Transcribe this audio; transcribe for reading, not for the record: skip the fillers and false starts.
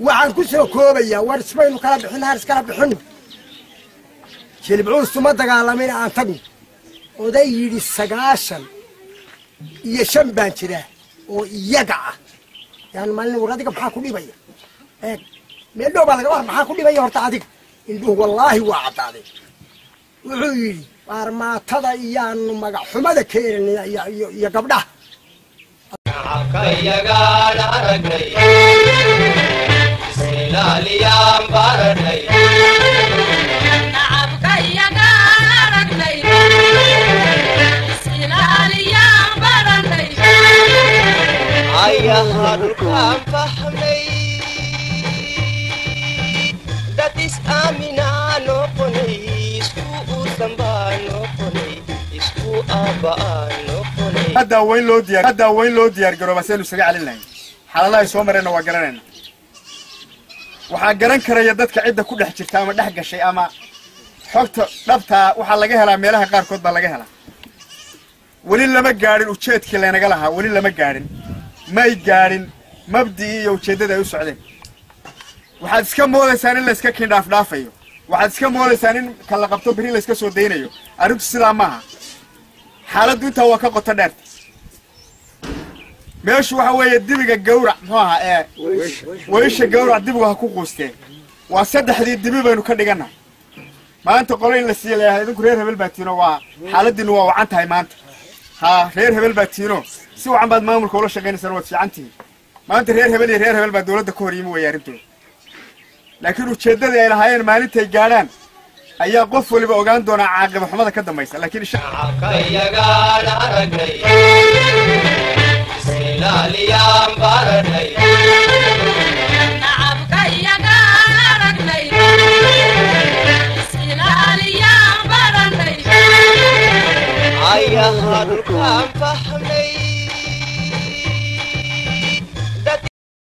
Waxaan ku soo koobayaa, war isbaynu kala bixin, haar iskala bixinno. Jilibcuustu ma dagaalamin, aan tagno. Oday yidhi 95 baan jiraa oo iyaga ah yaan maalin, war adiga maxaa ku dhibaya? Eeg, meel dhow baa laga war, maxaa ku dhibaya horta adiga? Indhuhu wallaahi waa caddaadeen. Wuxuu yidhi baarmaatada iyaanu magaxxumada keenana iyo gabdhaha. Shacabkayagaan aragnay, isilaaliyaan baranay. Nacabkayagaan aragnay, is-ilaaliyaan baranay. Ayaha dhulkaan fahmay, dad is aaminaa noqonay, isku uusan baa noqonay, isku aabba'aa noqonay. Hadda waa in loo diyaar, hadda waa in loo diyaar garooba si aynu isaga celin lahayn. Xaaladaha ay soo mareenna waa garanayna. Waxaa garan karaya dadka cidda ku dhex jirta ama dhex gashay ama xogta dhabtaa waxaa laga helaa meelaha qaarkood baa laga helaa. Weli lama gaadhin ujeedkii laynaga lahaa, weli lama gaadhin, may gaadhin mabdi'ii iyo ujeeddada ay u socdeen. Waxaad iska moodaysaan in layska kindhaafdhaafayo, waxaad iska moodaysaan in kala qabto berri layska soo daynayo. Arrintu sidaa maaha, xaaladdu intaa waa ka qoto dheerta. Meeshu waxa weeye dibiga gawrac, muxuu ahaa ee weysha gawrac, dibigu ha ku quustee. Waa saddexdii dibi baynu ka dhigannahay maanta. Qolo in la siiya layahay, idinku reer hebel baa tiino, waa xaaladiinu waa wacan tahay maanta. Haa, reer hebel baa tiino, si wacan baad maamulka ula shaqaynaysaan, waad fiican tihiin maanta. Reer hebel iyo reer hebel baa dawladda ka hor yimi weeye arrintooda, laakiin ujeeddadii ay lahaayeen maalintay gaadhaan ayaa qof waliba ogaan doonaa caaqiba xumada ka dambaysa. Laakiin Shacabkayagaan aragnay, isilaaliyaan baranay. Nacabkayagaan aragnay, is-ilaaliyaan baranay. Ayaha dhulkaan fahmay.